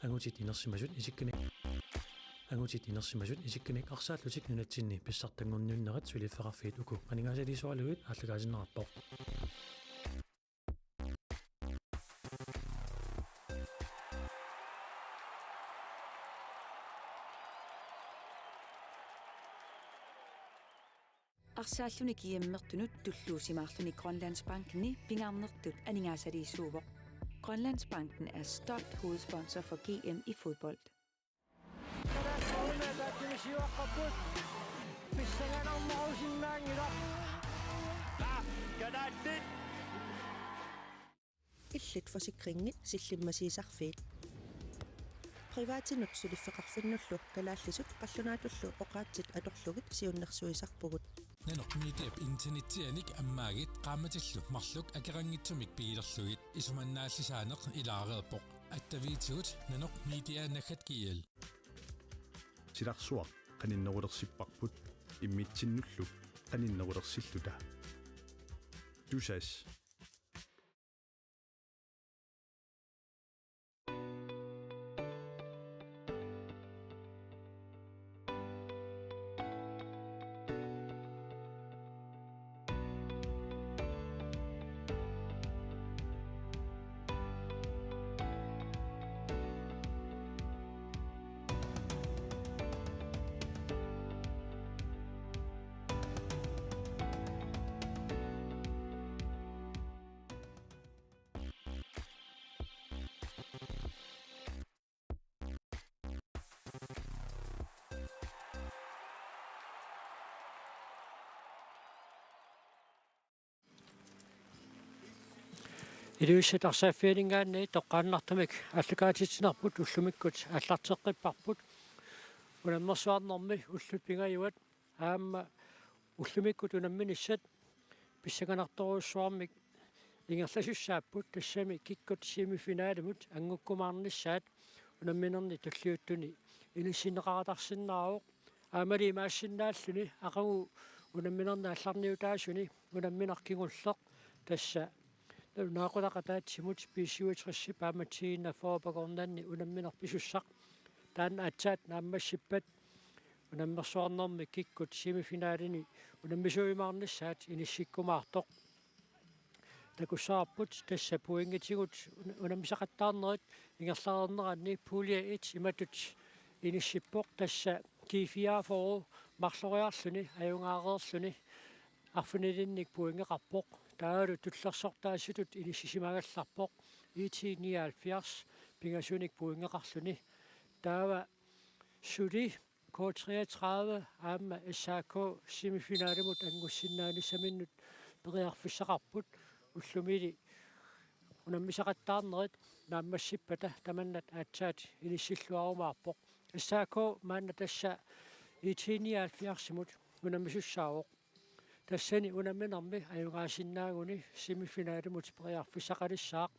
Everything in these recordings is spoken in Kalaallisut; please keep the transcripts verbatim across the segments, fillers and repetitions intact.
Angutit inersimasut isikkanik. Angutit inersimasut isikkanik arsaallutik nunatsinni pissartanngorniunnerat suliffeqarfiit uku aningaasaliisuugaluit aallakaatinneqarpoq. Arsaalluni G M-ertunut tulluusimaarluni Grønlandsbanken pingaarnertut aningaasaliisuuvoq. Grønlandsbanken er stolt hovedsponsor for G M i fodbold. Illit forsikringit sillimmasiisarfiit. Privatinut suliffeqarfinnullu kalaallisut qallunaatullu oqaatsit atorlugit siunnersuisarpugut. Nanoq Mediap internetsianik ammaagit qaammatillu marluk akeqanngitsumik pigilerlugit isumannaallisaaneq ilaareerpoq. Attaviitigut nanoq media naggat G L. Silarsuaq qaninnerulersipparput immitsinnullu qaninnerulersilluta. Tusass. Ilulissat arsaaffianinngaanniit toqqaannartumik aallakaatitsinerput ullumikkut aallarteqqipparput. Unammersuarnermi ullut pingajuat aamma ullumikkut unamminissat pissanganartorujussuarmik ingerlasussaapput, tassami kikkut semifinalimut anngukkumaarnissaat unamminerni tulliuttuni inissinneqaratarsinnaavoq. Aammali imaassinnaalluni aqagu unamminerni aallarniutaasuni unammineq kingulleq, tassa nalunaaqutaq ataatsimut B syvogtres-ip aamma T enogfyrre-p akornanni unammineq pisussaq. Taanna aatsaat naammassippat unammersuarnermi kikkut semifinalini unammisuujumaarnissaat inissikkumaartoq. Takussavarput tassa pointigut un-, unammisaqattaarnerit ingerlareerneranni pulje et imatut inissippoq, tassa G fireogfyrre marloriarluni ajugaareerluni arfinilinnik pointeqarpoq. Taavalu tullersortaasutut inissisimagallarpoq I T nioghalvfjerds pingasunik pointeqarluni. Taava suli K treogtredive aamma S A K semifinalimut anngussinnaanissaminut periarfissaqarput, ullumili unammisaqattaarnerit naammassippata tamannat aatsaat inissilluarumaarpoq. S A K maanna tassa I T nioghalvfjerds-imut unammisussaavoq. Tassani unamminermi ajugaasinnaaguni semifinalimut periarfissaqalissaaq.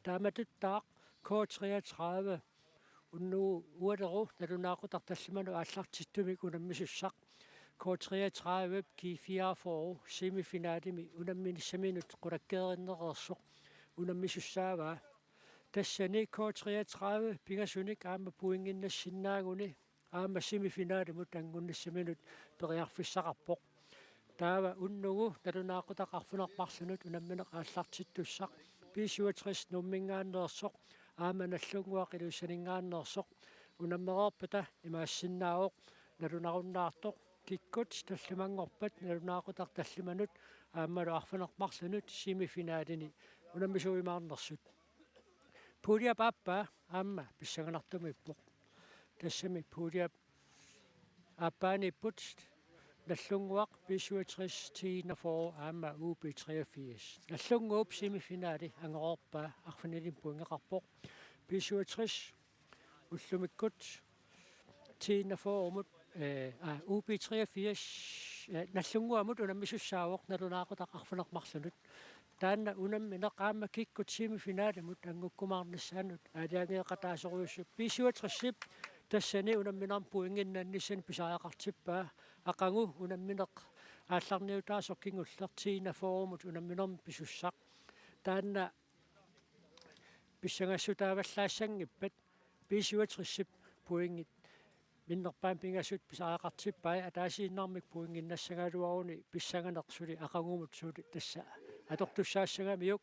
Taamatuttaaq K treogtredive unnugu ualeru nalunaaqutaq tallimanut aallartittumik unammisussaq. K treogtredive G fireogfyrre semifinalimi unamminissaminut qulakkeerinnereersoq unammisussaavaa. Tassani K treogtredive pingasunik aamma pointinnassinnaaguni aamma semifinalimut anngunnissaminut periarfissaqarpoq. Taava unnugu nalunaaqutaq arfineq-marlunut unammineq aallartittussaq B syvogtres Nuumminngaanneersoq aamma Nagdlunguaq Ilulissaninngaanneersoq unammereerpata imaassinnaavoq nalunarunnaartoq kikkut tallimanngorpat nalunaaqutaq tallimanut aammalu arfineq-marlunut semifinalini unammisuujumaarnersut. Puljep aappaa aamma pissanganartumiippoq. Tassami puljep aappaaniipput Nagdlunguaq B syvogtres, T enogfyrre aamma U B treogfirs. Nagdlunguup semifinali angoreerpaa arfinilinnik pointeqarpoq. B syvogtres ullumikkut T enogfyrre-mut, eh, ah, U B treogfirs, eh, Nagdlunguamut unammisussaavoq nalunaaqutaq arfineq-marlunut. Taanna unammineq aamma kikkut semifinalimut anngukkumaarnissaannut aalajangeeqataasorujussuuvoq. B syvogtres-ip tassani unamminermi pointinnannissaanut pisariaqartippaa aqagu unammineq aallarniutaasoq kingulleq T enogfyrre-mut unamminermi pisussaq. Taanna pissangassutaavallaassanngippata B syvogtres pointit minnerpaamik pingasut pisariaqartippai, ataasiinnarmik pointinnassagaluaruni pissanganeq suli aqagumut suli tassa atortussaassagamiuk.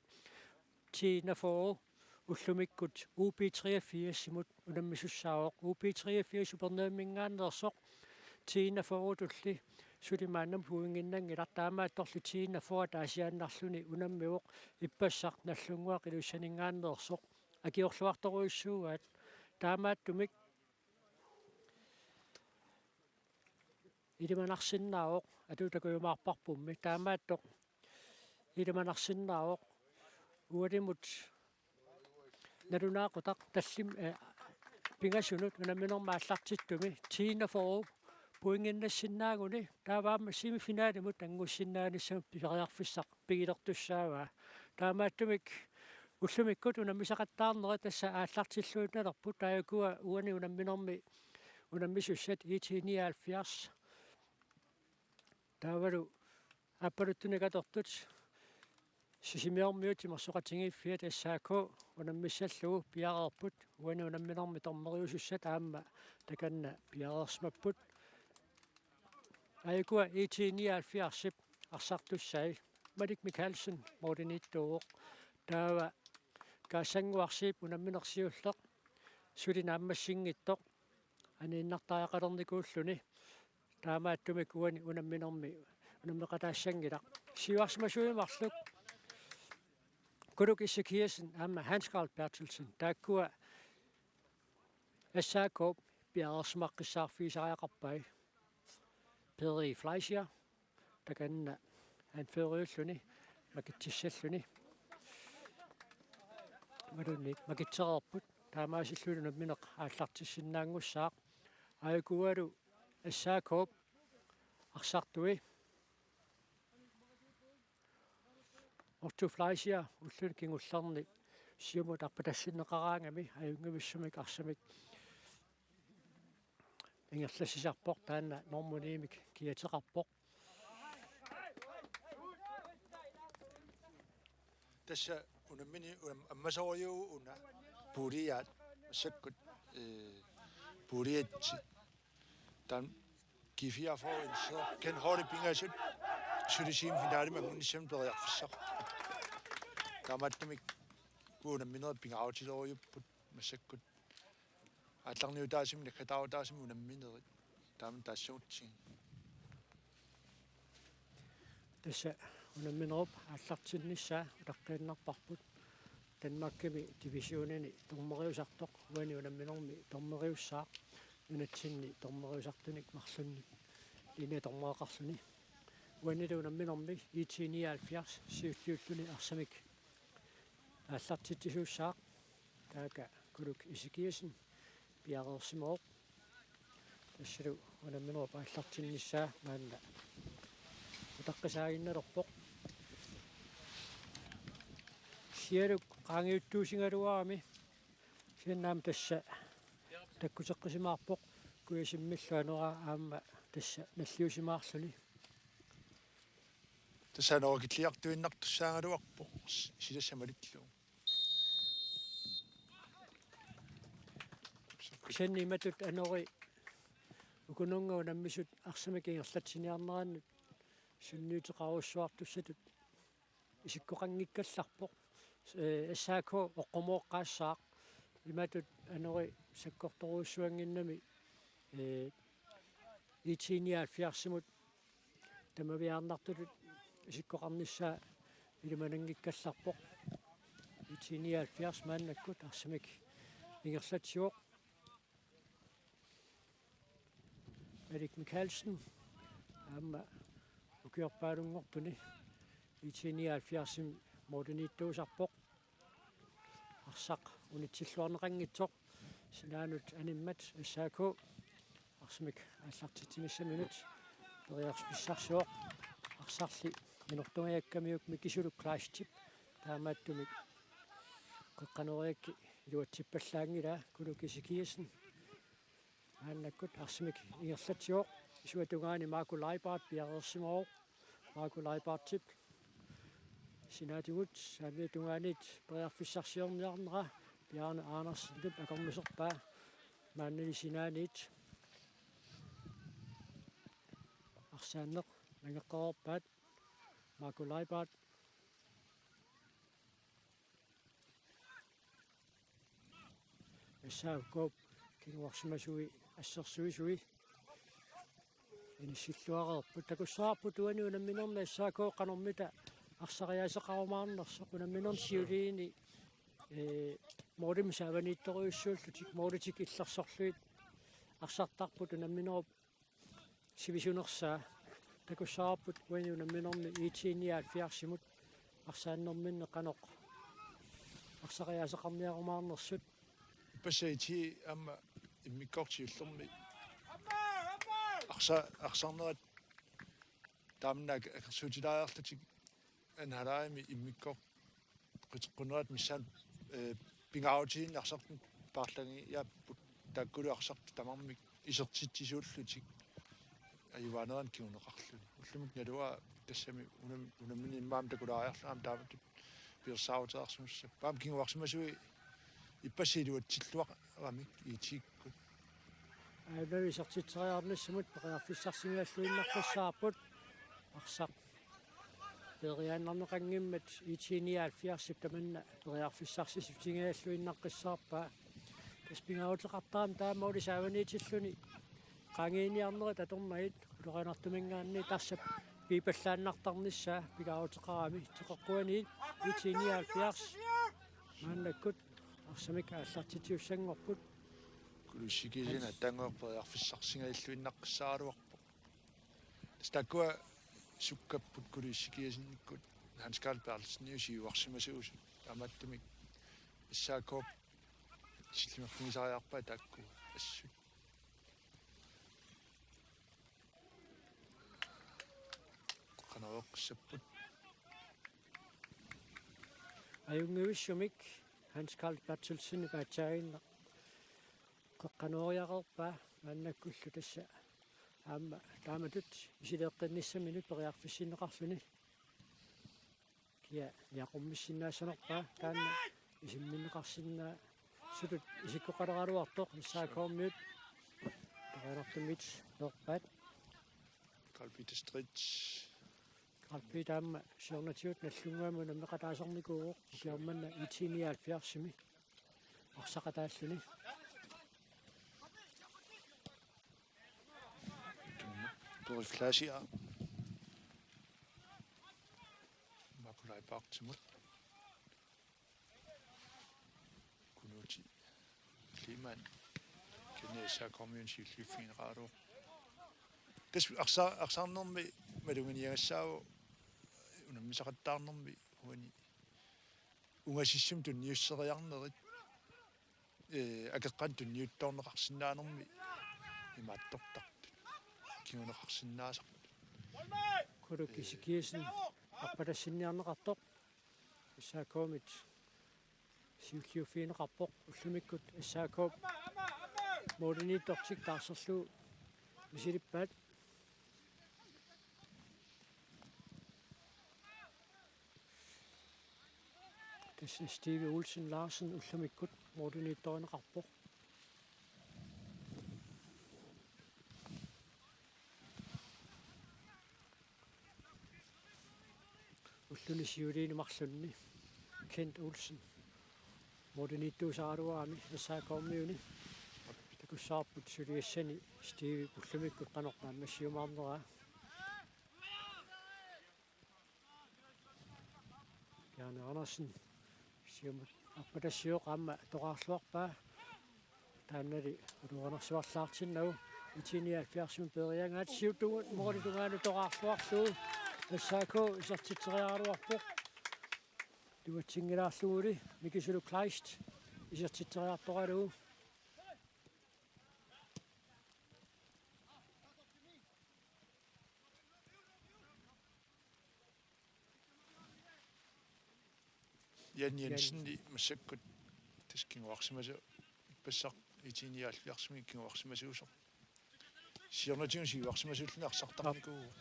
T enogfyrre ullumikkut U B treogfirsimut unammisussaavoq. U B treogfirs Upernavimminngaanneersoq, T enogfyrretulli suli maannamut pointinnanngilaq, taamaattorli T enogfyrre ataasiaannarluni unammivoq, ippassaq Nagdlunguaq Ilulissaninngaanneersoq. Akiorluartorujussuugaat, taamaattumik ilimanarsinnaavoq, atuutakujumaaqqaarpummi, taamaattoq ilimanarsinnaavoq. Ualimut nalunaaqutaq tallim-, eh, pingasunut unamminermi aallartittumi T enogfyrre pointinnassinnaagunik, taava aamma semifinalimut anngussinnaanissamut periarfissaq pigilertussaavaa. Taamaattumik ullumikkut unammisaqattaarnerit tassa aallartilluinnalerput, taakku uani unamminermi unammisussat I T nioghalvfjerds. Taavalu aappaluttunik atortut Sisimiormiut Timersoqatigiiffiat S A K unammissallugu piareerput, uani unamminermi dommeriusussat aamma takanna piareersimapput. Aajukua I T nioghalvfjerdsip arsartussai Malik Mikaelsen målimiittuuvoq. Taava Kaassanguarsiip unamminersiulleq suli naammassinngitsoq aniinnartariaqalernikuulluni. Taamaattumik uani unamminermi unammeqataassanngilaq. Siuarsimasuujumaarluk Kuluk Ezekiassen aamma Hans Carl Berthelsen, taakkua S A K-p piareersimaqqissaarfigisariaqarpai. Peri Fleischer takanna anføreriulluni makitsissalluni. Imaluunniit makitsereerput, taamaasilluni unammineq aallartissinnaanngussaaq. Aajukualu S A K-p arsartui Otto Fleischer ulluni kingullerni siumut arpatassinneqaraangami ajunngivissumik arsamik ingerlassisarpoq, taanna normu ni-mik kiateqarpoq. Tassa unammini, unam-, ammasorujuuvoq una puuliaat massakkut, eh, puuliatsi. Taanna G fireogfyrre inser Ken Hall pingasut suli semifinalimut anngunnissamut periarfissaq. Taamaattumik unamminerit pingaarutilerujupput massakkut. Aallarniutaasumik naggataarutaasumik unamminerit. Taama taassagutsigit. Tassa unamminerup aallartinnissaa utaqqiinnarparput. Danmarkimi divisionini dommeriusartoq, uani unamminermi dommeriussaaq, nunatsinni dommeriusartunik marlunnik linjedommereqarluni. Uanilu unamminermi I T nioghalvfjerds siulliulluni arsamik aallartitsisuussaaq, taakku Kuluk Ezekiassen piareersimavoq. Tassalu unamminerup aallartinnissaa maanna utaqqisaaginnalerpoq. Sialuk qaangiuttuusigaluarami, kisianni aamma tassa takkuteqqisimaarpoq, kujassimmillu anoraa aamma tassa nalliusimaarluni. Tassa anorakilliartuinnartussaagaluarpoq, s-, silassaq malillugu. Kisianni imatut anori ukununnga unammisut arsamik ingerlatsiniarnerannut sunniuteqarujussuartussatut isikkoqanngikkallarpoq. Eh, S A K oqqumooqqaassaaq. Imatut anori sakkortorujussuannginnami, eh, I T nioghalvfjerdsimut tamaviaarnartutut isikkoqarnissaa ilimananngikkallarpoq. I T nioghalvfjerds maannakkut arsamik ingerlatsivoq. Erik Mikaelsen aamma ukiorpaalunngortuni I T nioghalvfjerdsimi målimiittuusarpoq. Arsaq unitsilluarneqanngitsoq, sinaanut animmat S A K arsamik aallartitsinissaminut periarfissarsivoq. Arsarli inortungajakkamiuk Mikisuluk Kleistip, taamaattumik qeqqanoriakkit iluatsippallaanngilaa. Kuluk Ezekiassen maannakkut arsamik ingerlatsivoq. Isuata tungaani Marco Leibart piareersimavoq. Marco Leibartip sinaatigut saamiata tungaaniit periarfissarsiorniarnera Bjarne Andersenip akornuserpaa maannali sinaaniit. Arsaanneq nangeqqaarpaat Marco Leibart. S A K-p kinguarsimasui assersuisui inissilluareerput. Takussavarput uani unamminermi S A K qanormita arsariaaseqarumaarnersoq, unamminermi siuliini, ee, målimik saavaniittorujussuullutik, målitik illersorlugit arsartarput unamminerup sivisunersaa. Takussavarput uani unamminermi I T nioghalvfjerdsimut arsaannerminni qanoq arsariaaseqarniarumaarnersut. Ippassaq I T aamma immikkoortoq siullermi arsa-, arsarnerat taamani akersuutilaariarlutik Anaheimimi immikkoortoq qiteqqunnerat missaani, ee, pingaarutiginni arsartut paarlagiaapput, taakkulu arsartut tamarmik isertitsisuullutik ajugaanerani kinguneqarluni. Ullumikkut naluara tassami unam-, unammineq immaqa aamma takulaariarluni aamma taamatut pilersaaruteqarsimassappat. Aamma kinguarsimasui ippassaq iluatsilluaramik I T-kkut. Aajuna isertitseriarnissamut periarfissarsigalluinnaqqissaarput. Arsaq peeriaannarneqanngimmat I T nioghalvfjerdsip tamanna periarfissarsiutigingajalluinnaqqissaarpaa. Tassa pingaaruteqartarami taama måli saavaniitilluni qaangiiniarnerit atornagit, Ulorianartuminngaanniit tassap piipallaannartarnissaa pingaaruteqarami. Teqeqquaniit I T nioghalvfjerds maannakkut arsamik aallartitsiussanngorput. Kulussi Kielsen aatsaannguaq periarfissarsigalluinnaqqissaaraluarpoq. Tassa taakkua sukkapput Kulussi Kielsenikkut Hans Karl Berthelsenip siuarsimasuusut. Taamaattumik S A K-p sillimaffigisariaqarpaat taakku assut. Qeqqanoreqqissapput. Ajunngivissumik Hans Karl Berthelsenip aatsaaginnaq qeqqanooriareerpaa maannakkullu tassa aamma taamatut misileeqqinnissaminut periarfissinneqarluni. Kia niaqormissinnaassanerpaa taanna isimminneqarsinnaasutut isikkoqaleraluartoq S A K-miut. Takanartumit peerpaat. Karl Peter Strid. Karl Peter aamma siornatigut Nagdlunguami unammeqataasarnikuuvoq, ukioq manna I T nioghalvfjerdsimi arsaqataalluni. Doris Glasia. Marco Leibartimut. Kunuuti Kleemann. Kenneth S A K-miunit siulliuffigineqaraluarpoq. Tassa arsa-, arsaarnermi maluginiagassaavoq unammisaqattaarnermi uani ungasissumik tunniusseriarnerit, ee, akeqqanik tunniuttoorneqarsinnaanermi imaattortartut kinguneqarsinnaasartut. Kuluki Sikiasen arpatassinniarneqartoq S A K-mit siulliuffigineqarpoq, ullumikkut S A K-p målimiittortik taarserlugu misilippaat. Tassa Steve Olsen Larsen ullumikkut målimiittorineqarpoq. Ulluni siuliini marlunni Kent Olsen målimiittuusaraluarami S A K-miuni. Takussavarput suliassani Steve ullumikkut qanoq naammassiumaarneraa. Bjarne Andersen siumut arpatassiooq aamma toqaarluarpaa. Taannali uluarnersivallaartinnagu I T nioghalvfjerdsimut peeriagaat, siuttugut målip tungaanut toqaarluarlugu S A K isertitseriaraluarpoq. Iluatsinngilaarluguli Mikisulu Kleist isertitseriartoralugu. Jan Jensen massakkut tassa kinguarsimasoq, ippassaq I T nioghalvfjerdsimi kinguarsimasuusoq. Siornatigut siuarsimasuulluni arsartarnikuuvoq.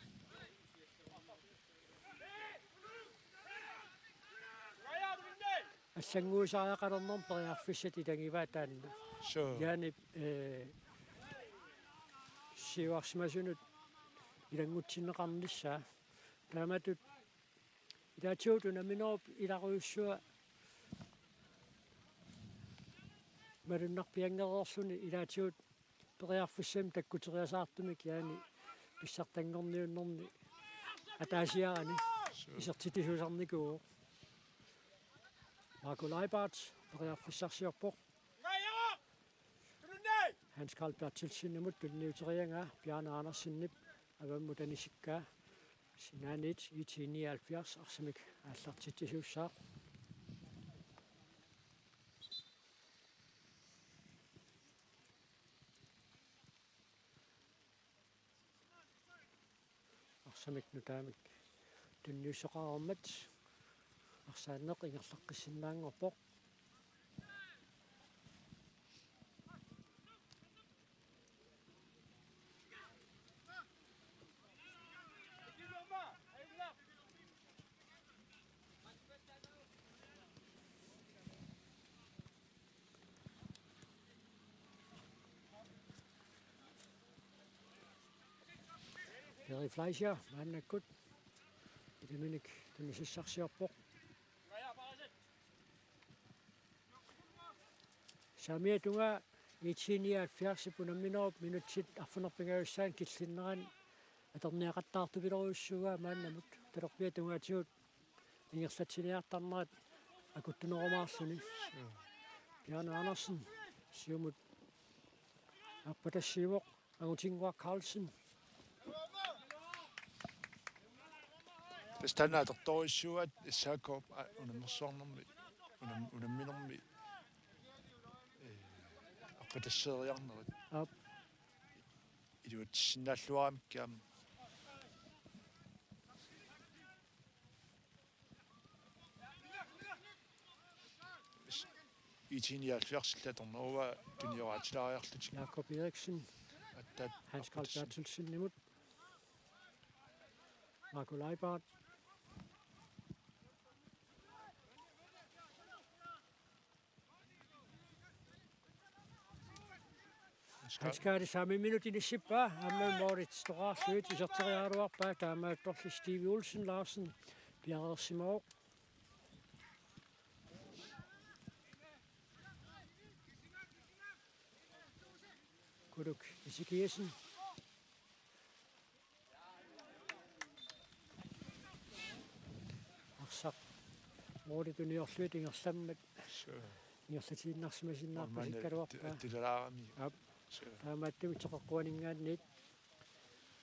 Allannguisariaqalernermut periarfissat ilagivaat taanna. Suu. Jaanip, eh, siuarsimasunut ilanngutsinneqarnissaa. Taamatut ilaatigut unamminerup ilarujussua malunnarpianngereerluni ilaatigut periarfissamik takkuteriasaartumik Jaani pissartanngorniunnerni ataasiarani isertitsisuusarnikuuvoq. Marco Leibart periarfissarsiorpoq. Hans Karl Berthelsenimut tunniuteriaraa Bjarne Andersenip avammut anisikkaa. Sinaaniit I T nioghalvfjerds arsamik aallartitsisuussaaq. Arsamik nutaamik tunniussoqarmat arsaanneq ingerlaqqissinnaanngorpoq. Peri Fleischer maannakkut ilaminik tunisassarsiorpoq. Saamiata tungaa I T nioghalvfjerdsip unamminerup minutsit arfineq-pingajussaannik killinnerani atorniaqattaartupilorujussua maannamut talerpiata tungaatigut ingerlatsiniartarnerat akuttunerumaarluni. Bjarne Andersen siumut aappatassiivoq Angutinnguaq Carlsen. Tassa taanna atortorujussuuaat S A K-p, aa, unammersuarnermi, unam-, unamminermi, ee, aappatassiinnarnerit. Aap. Iluatsissinnaalluaramikkit aamma. I T nioghalvfjerdsillu atornerua tunioraatilaariarlutik. Jakob Eriksen. Attaat Hans Karl Berthelsenimut. Marco Leibart. Hans Karl saamimmik minutsit inissippaa, aamma målit toqqaarlugit iserteriaraluarpaa, taamaattorli Steve Olsen Larsen piareersimavoq. Kuluk Ezekiassen. Arsaq målit tuniorlugit ingerlammat. Suu. Ingerlatiinnarsimasinnaarpasikkaluarpaa. Målmandi at-, attilalaarami. Aap. Suu. Taamaattumik teqeqquaninngaanniit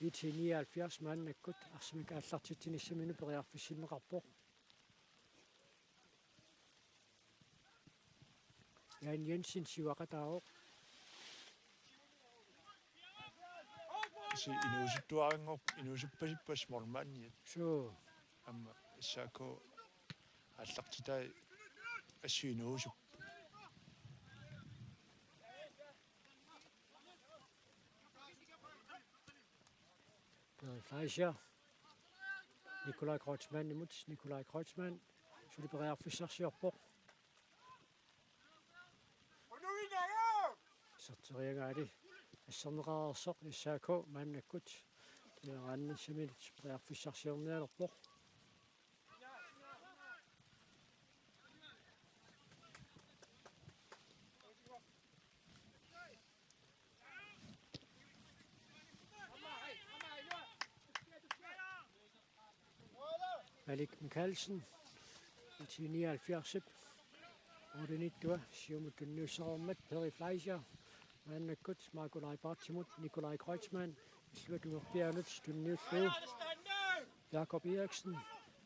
I T nioghalvfjerds maannakkut arsamik aallartitsinissaminut periarfissinneqarpoq. Jan Jensen siuaqataavoq. Isi inuusuttuaranngor-, inuusuppasippas målmandiat. Suu. Aamma S A K aallartitai assut inuusupput. Peri Fleischer. Nikolaj Kreutzmannimut, Nikolaj Kreutzmann. Suli periarfissarsiorpoq. Iserteriaraanni asserneqareersoq S A K maannakkut. Tunioraannissaminut periarfissarsiornialerpoq. Malik Mikaelsen, I T nioghalvfjerdsip målimiittua siumut tunniussereermat Peri Fleischer, maannakkut Marco Leibartimut Nikolaj Kreutzmann, illuatungerpiaanut tunniullugu Jakob Eriksen,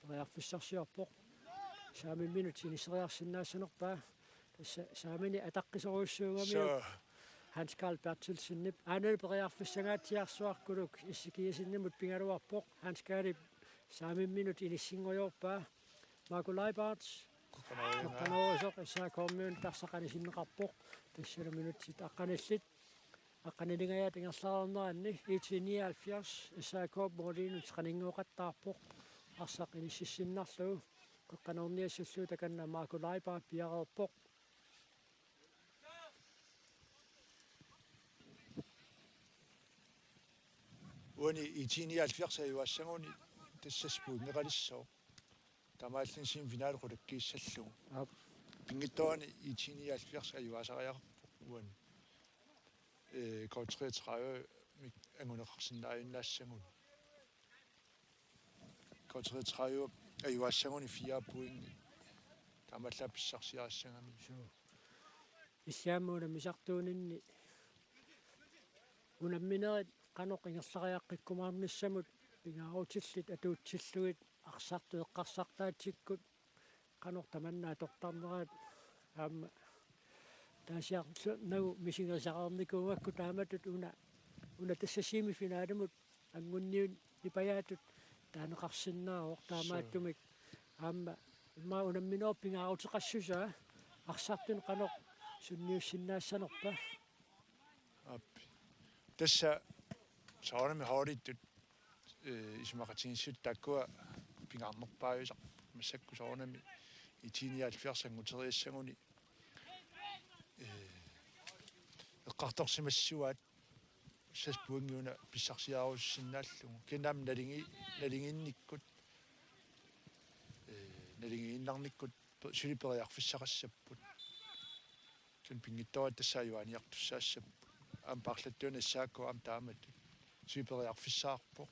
periarfissarsiorpoq. Saamimminut iniseriarsinnaassanerpaa. Tassa saamini ataqqisorujussuugamiuk. Suu. Hans Karl Berthelsenip. Aana periarfissangaatsiarsuaq Kuluk Ezekiassenimut pigaluarpoq. Hans Karlip saamimminut inissinngorpaa. Marco Leibart. Qaqqanoorusoq S A K-miunut arsaq anisinneqarpoq. Tassalu minutsit aqqanillit. Aqqanilingajaat ingerlareerneranni I T nioghalvfjerds S A K-p måliinut qaninngooqattaarpoq. Arsaq inississinnarlugu. Qanoq niassallugu takanna Marco Leiber piareerpoq. Uani I T nioghalvfjerds ajuaassaguni tassa pointeqalissooq. Taamaalilluni semifinale qulakkiissallugu. Aap. Pinngitsoorani I T nioghalvfjerds ajuaasariaqarpoq uani. Øh, K treogtredive-mik anguneqarsinnaajunnaassaguni. K treogtredive ajuaassaguni fire point. Taamaallaat pissarsiarissagami. Suu. Illit aamma unammisartuuninni unamminerit qanoq ingerlariaqqikkumaarnissamut pingaarutillit atuutsillugit arsartut eqqarsartaatsikkut qanoq tamanna atortarneraat aamma taasiarlugu misigisareernikuugakku taamatut una, una tassa semifinalimut angunniunnipajaatut taaneqarsinnaavoq taamaattumik aamma immaqa unamminerup pingaaruteqassusaa arsartuni qanoq sunniussinnaassanerpa. Aap. Tassa soorunami holdittut, øh, isumaqatigiissut taakkua pingaarnerpaajusarput massakkut soorunami I T nioghalvfjerds anguteriassaguni, øh, eqqartorsimassavaat seks pointit una pissarsiarussinnaallugu. Kisianni aamma naligi-, nalinginnikkut, øh, naligiinnarnikkut pe-, suli periarfissaqassapput. Kisianni pinngitsoorani tassa ajuaaniartussaassapput. Aamma paarlattuuna S A K aamma taamatut. Suli periarfissaqarpoq.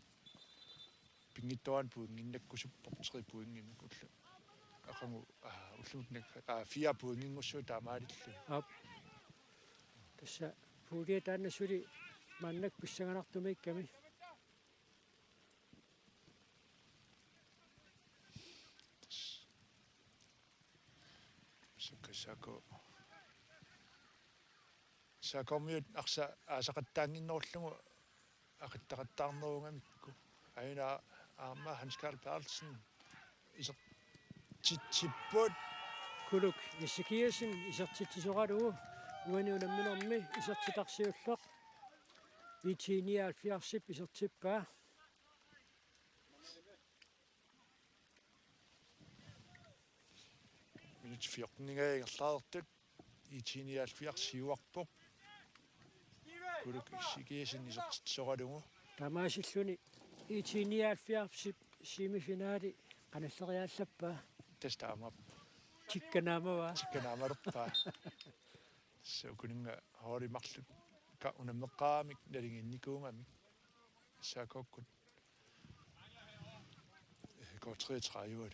Pinngitsoorani pointinnakkusuppoq tre pointimik ullu-. Aqagu, aa, ullumikkut nak-, aa, fire pointinngussuuvoq taamaalilluni. Aap. Tassa puulia taanna suli maannakkut pissanganartumiikkami. Sukka S A K. S A K-miut arsaq aasaqattaannginnerullugu aqitseqattaarnerugamikku. Aajuna aamma Hans Karl Berthelsen isertitsipput. Kuluk Ezekielsen isertitsisoralugu uani unamminermi isertitaq siulleq. I T nioghalvfjerdsip isertippaa. Minut fjorten ingerlareersut. I T nioghalvfjerds siuarpoq. Kuluk Ezekielsen isertitsisoralugu. Taamaasilluni I T nioghalvfjerdsip semifinali qanalleriaallappaa. Tassa taamaappoq. Tikka naamavaa. Tikka naamalerpaa. Tassa ukuninnga holdit marluk ka unammeqqaaramik naligiinnikuugamik. S A K-kkut. K treogtredive.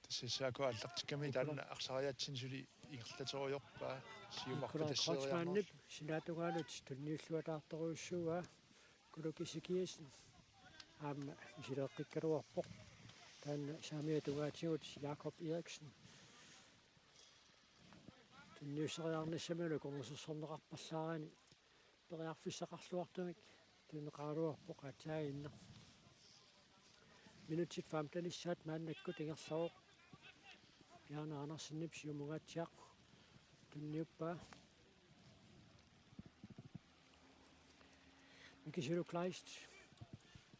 Tassa S A K aallartikkami taanna arsariaatsinnut suli ingerlaterujoorpaa. Siumut Nikolaj Kreutzmannip sinaata tungaanut tunniulluataartorujussuuaa. Kuluk Ezekielsen aamma misileeqqikkaluarpoq. Taanna saamiata tungaatigut Jakob Eriksen. Tunniusseriarnissamilu akornusersorneqarpallaarani periarfissaqarluartumik tunineqaraluarpoq aatsaaginnaq. Minutsit femtenissaat maannakkut ingerlavoq. Bjarne Andersenip siumungaatsiaq tunniuppaa. Mikisilu Kleist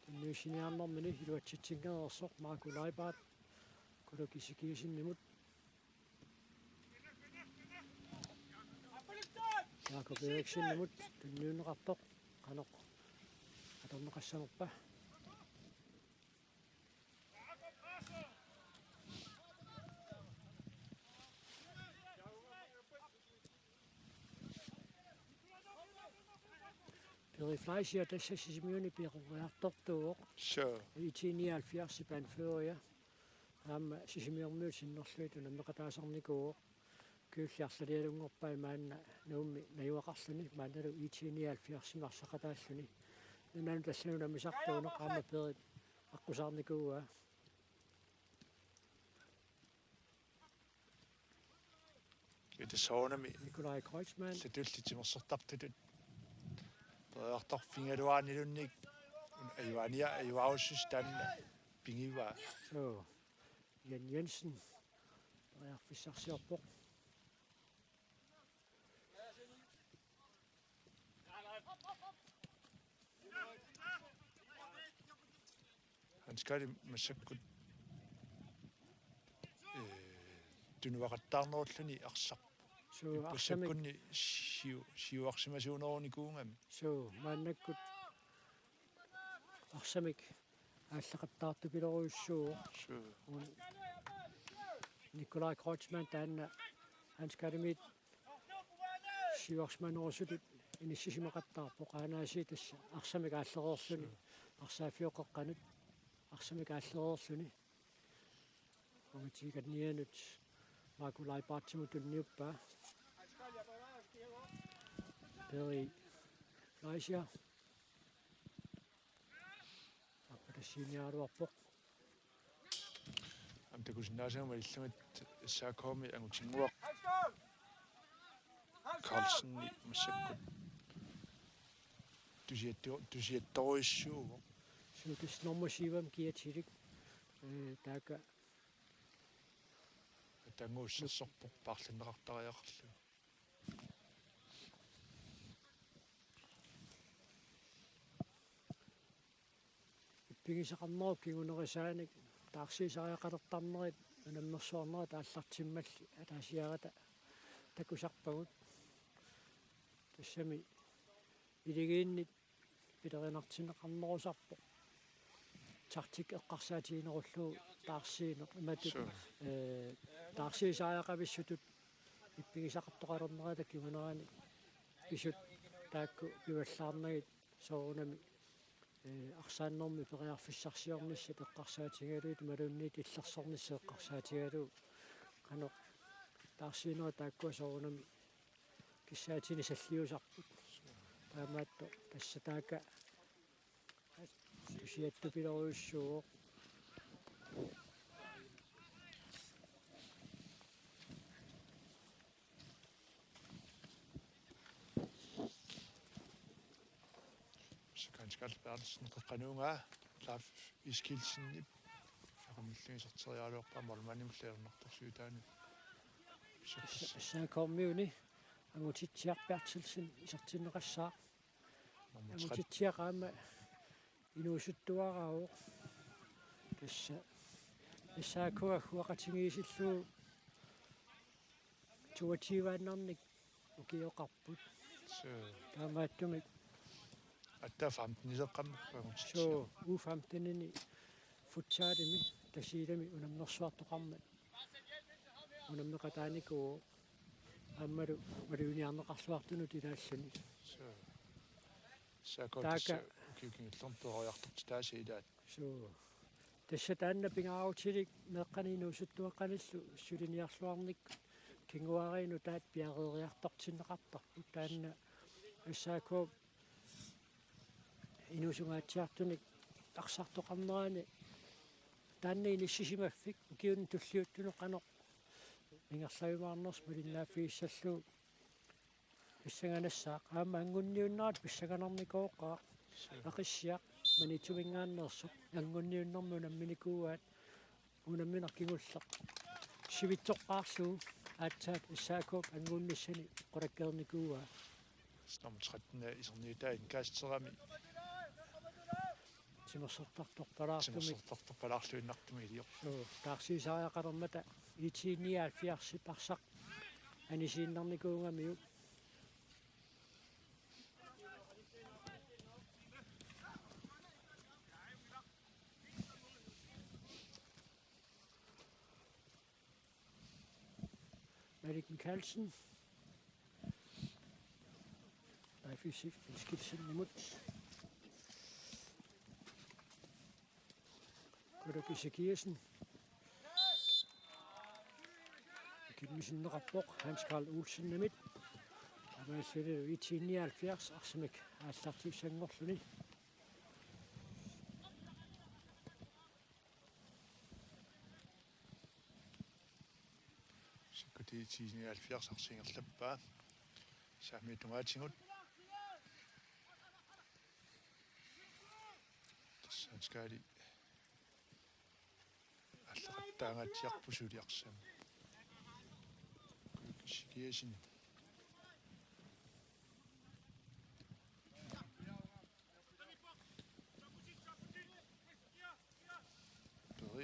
tunniussiniarnermini iluatsitsinngeriarsoq Marco Leibartip Kuluk Ezekielsenimut. Jakob Eriksenimut tunniunneqartoq qanoq atorneqassanerpa. Piri Fleischer tassa Sisimiuni peroriartortuuvoq. Suu. I T nioghalvfjerdsip anføreria. Aamma Sisimiormiut sinnerlugit unammeqataasarnikuuvoq. Kylli arlalialunngorpai maanna Nuummi najugaqarluni maannalu I T nioghalvfjerdsimi arsaqataalluni. Nunanut allanut unammisartuuneq aamma Pirit aqqusaarnikuuaa. Ita soorunami Nikolaj Kreutzmann. Satullit timersortartutut periartorfigigaluarniluunniit ajuaania-, ajuaarussuseq taanna pigivaa. Suu. Jan Jensen. Periarfissarsiorpoq. Hans Karl massakkut, eh, tunuaqattaarnerulluni arsaq. Suu, arsamik. Massakkunni siu-, siuarsimasuunerunikuugami. Suu, maannakkut arsamik aallaqattaartupilorujussuuvoq. Suu. Un-, Nikolaj Kreutzmann taanna Hans Karlimit siuarsimanerusutut inissisimaqattaarpoq, aanaasiit tassa arsamik aallereerluni, arsaaffioqeqqanut arsamik aallereerluni. Ungatigikannianut Marco Leibartsimut tunniuppaa. Peri Fleischer. Appatassiiniaraluarpoq. Aamma takusinnaasama malillugit S A K-mi angutinnguaq Carlsen massakkut tusiattu-, tusiattorujussuuvoq. Suu, tassa nummer syv-imi kiatilik. Eh, taakku. Ataannguussarsorpoq paarlanneqartariaqarlugu. Ippigisaqarnerup kingunerisaanik taarsiisariaqalertarnerit unammersuarnerit aallartimmalli ataasiarata takusarpagut. Tassami iligiinnit pilerinartinneqarnerusarpoq. Taktik eqqarsaatiginerullugu taarsiineq imatut, suu, eh, taarsiisariaqavissutut ippigisaqartoqalernerata kingunerani pisut taakku pivallaarnagit soorunami, eh, arsaannermi periarfissarsiornissat eqqarsaatigalugit imaluunniit illersornissaq eqqarsaatigalugu qanoq taarsiinerit taakkua soorunami kissaatinik salliusarput. Taamaattoq tassa taakku tusiattupilorujussuuvoq. Hans Karl Berthelsen qeqqanuungaa Leif Eskildsenip saqamillugu iserteriaraluarpaa målmandimut ajornartorsiutaanut. S A K-miuni Angutitsiaq Berthelsen isertinneqassaaq. Nummer tretten. Angutitsiaq aamma inuusuttuaraavoq. Tassa S A K agguaqatigiissillugu toogtyve-annarnik ukioqarput. Suu. Taamaattumik. Aatsaat femten-ileqqammerput Angutitsiaq. Suu, U femten-ini futsalimi Tasiilami unammersuartoqarmat unammeqataanikuuvoq aammalu maluginiarneqarluartunut ilaalluni. Suu. S A K taakku tassa ukiut kingullerni peroriartortitaasa ilaat. Suu. Tassa taanna pingaarutilik meeqqanik inuusuttuaqqanillu suliniarluarnikkut kinguaariinut taakku piareeriartortinneqartarput, taanna S A K inuusungaatsiartunik arsartoqarnerani taanna inissisimaffik ukiuni tulliuttuni qanoq ingerlajumaarnersoq malinnaaffigissallugu pissanganassaaq. Aamma anngunniunnerat pissanganarnikooqaaq. Aqissiaq Maniitsuminngaanneersoq anngunniunnermi unamminikuuaat, unammineq kingulleq sivitsoqqaarlugu aatsaat S A K-p annguunnissani qulakkeernikuuaa. Nummer tretten iserniutaa indkasterami. Timersortartorpalaartumik. Timersortartorpalaarluinnartumik iliorput. Suu, taarsiisariaqalermata I T nioghalvfjerds arsaq anisiinnarnikuugamiuk. Malik Mikaelsen. Leif Eskildsenimut. Koloki Sikiasen. Kimmisinneqarpoq Hans Karl Olsenimit. Aamma I T nioghalvfjerds arsamik aallartissanngorluni. Sikkuti I T nioghalvfjerds arsamik ingerlappaa. Saamiata tungaatigut. Tassa Hans Karli aalleqattaangaatsiarpoq suli arsaq. Koloki Sikiasen.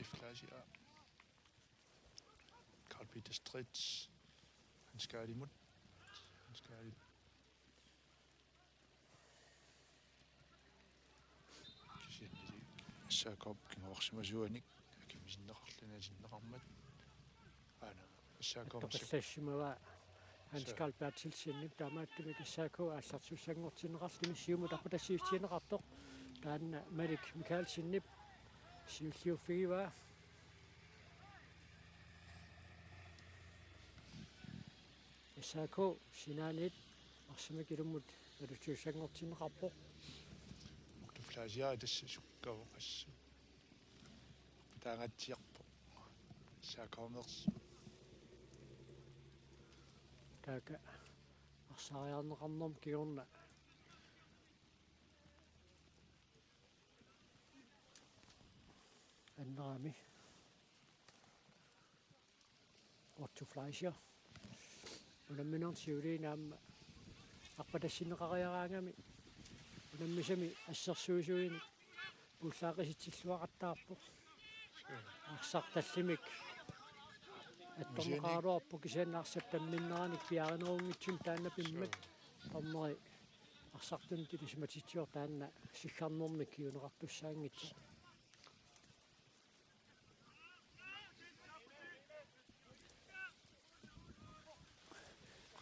Fleischer. Karl Peter Stritz. Hans Karlimut. Hans Karl. Kisiannili S A K-p kinguarsimasuanik akimmisinneqarluni atinneqarmat. Aana, S A K-p Attortassimavaa Hans Karl Berthelsenip, taamaattumik S A K aallartussanngortinneqarluni siumut arpatassiissutigineqartoq. Taanna Malik Mikaelsenip siulliuffigivaa. S A K sinaaniit arsamik ilummut nalussuussanngortinneqarpoq. Muktu Fleischer tassa sukkavoqassu. Taangatsiarpoq. S A K-meersoq. Taakku arsaariarneqarnermi kingorna annerami. Otto Fleischer. Unamminermi siuliini aamma arpatassinneqariaraangami unammisami assersuisuinik pullaaqisitsilluaqattaarpoq. Arsaq tallimik attorneqaraluarpoq, kisianni arsap tamminneranik piaarinerunngitsunik taanna pimmat. Dommeri arsartunut ilisimatitsivoq taanna siggarnermik kinguneqartussaanngitsoq.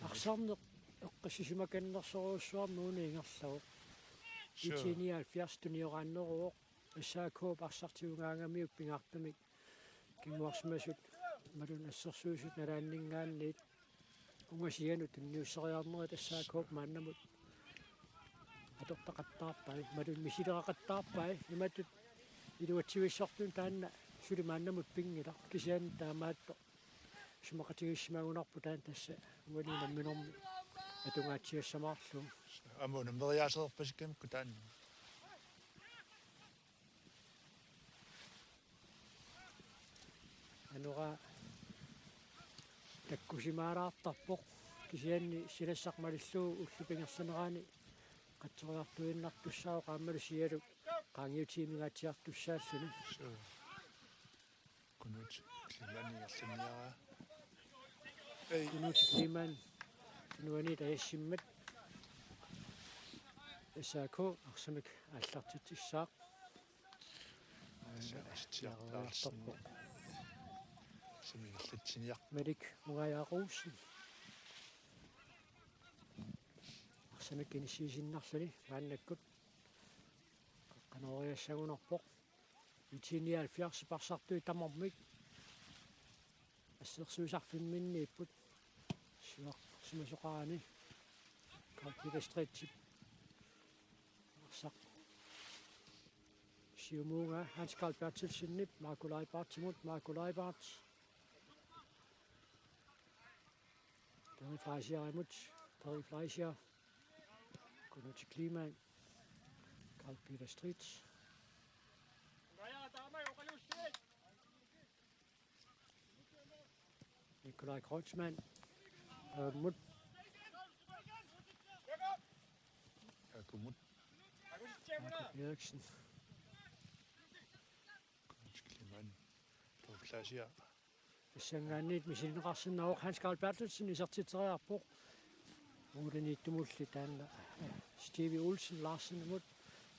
Arsarneq eqqissisimakannersorujussuarmik uunga ingerlavoq. Sure. I T nioghalvfjerds tunioraanneruvoq. S A K-p arsaq tigugaangamiuk pingaartumik kinguarsimasut imaluunniit assersuisut nalaanninngaanniit ungasianut tunniusseriarnerit S A K-p maannamut atortaqattaarpai, imaluunniit misileqaqattaarpai, imatut iluatsivissortunut taanna suli maannamut pinngilaq, kisianni taamaattoq isumaqatigiissimagunarpoq taanna tassa uani unamminermi atungaatsiassamaarlugu. Aamma unammeriaasereerpasikkamikku taanna. Anora takkusimaalaartarpoq, kisianni silassaq malillugu ullup ingerlanerani qatseriartuinnartussaavoq aammalu sialu qaangiutiginngitsiartussaalluni. Sure. Kunuut Kliman ingerlanniaraa. Ei. Kunuut Kliman. Nuani tajassimmat. S A K arsamik aallartitsissaaq. Arsaq tiartaarsin. Arsamik ingerlatsiniarpoq. Malik Ungaja Rosen. Arsamik inissiisinnarluni maannakkut. Qanooriassagunarpoq. I T nioghalvfjerdsip arsartui tamarmik assersuisarfimminniipput. Siuarsimasoqarani Karl Peter Stritz. Arsaq siumuunga Hans Karl Berthelsenip Marco Leibartsimut, Marco Leibart. Peri Fleischerimut, Peri Fleischer. Kunuut Kliman. Karl Peter Stritz. Nikolaj Kreutzmann. Aamut. Akumut. Jakob Eriksen. Kunuut Kliman. Peri Fleischer. Tassanngaanniit misilinneqarsinnaavoq. Hans Karl Berthelsen isertitseriarpoq. Uuliniittumulli taanna, eh, Steve Olsen Larsenimut.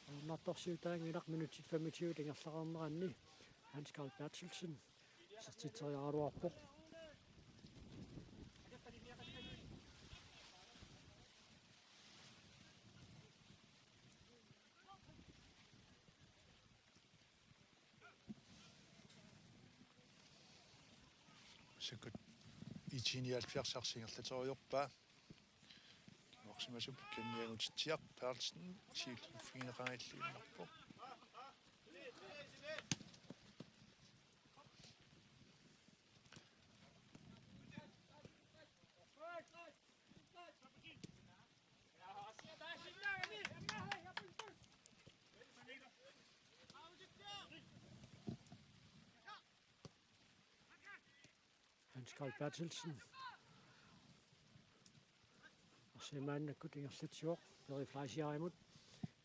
Ajornartorsiutaanngilaq minutsit femogtyve ingerlareerneranni Hans Karl Berthelsen isertitseriaraluarpoq. Sikkut I T nioghalvfjerds arsi ingerlaterujoorpaa. Kinguarsimasup Kenny Angutitsiaq Berthelsen siulliuffigineqanngilluinnarpoq. Hans Karl Berthelsen. Arsamik maannakkut ingerlatsivoq Peri Fleischerimut.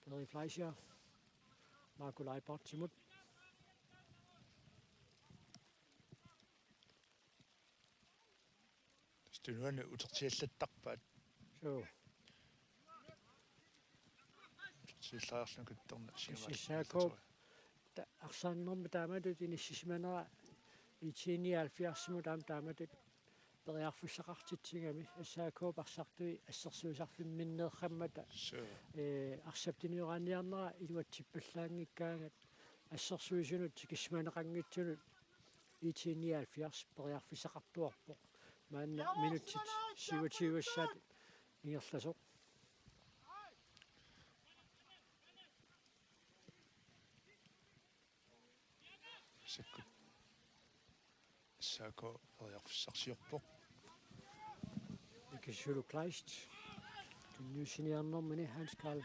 Peri Fleischer. Marco Leibartsimut. Tunuani utertiallattarpaat. Suu. Utertiallariarluni kattorna. Tassa S A K-p ta-, arsaannermi taamatut inissisimanera I T nioghalvfjerdsimut aamma taamatut periarfissaqartitsigami S A K-p arsartui assersuisarfimminneerrammata. Suu. Ee, arsap tunioraanniarnera iluatsippallaanngikkaangat assersuisunut tikisimaneqanngitsunut I T nioghalvfjerds periarfissaqartuarpoq. Maanna minutsit syvogtyve-ssaat ingerlasoq. Sakkut S A K periarfissarsiorpoq. Nikki Sulu Kleist. Tunniussiniarnermini Hans Karl